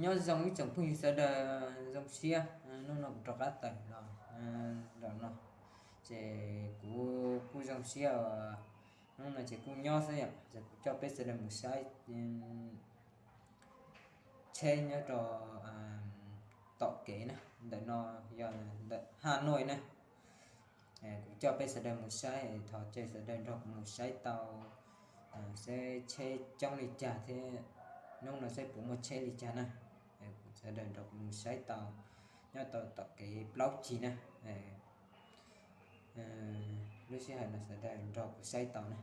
Nyob zoo ib tsoom phooj ywg sawv daws, zoo siab hnub no kuv rov qab tawm los nram no, ces kuv kuj zoo siab. Hnub no ces kuj nyob xwb yom, ces kuv coj peb sawv daws mus saib tsheb nyob rau tom kev na, ntawm no yog ntawm Hà Nội na. Kuv coj peb sawv daws mus saib, thov caw sawv daws nrog kuv mus saib tau, saib tsheb coob li cas thiab hnub no saib puas muaj tsheb li cas na. Sawv daws nrog kuv mus saib tau nyob tau tom kev plaub cig na. Lub sij hawm no sawv daws nrog kuv saib tau na.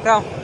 Thấy không?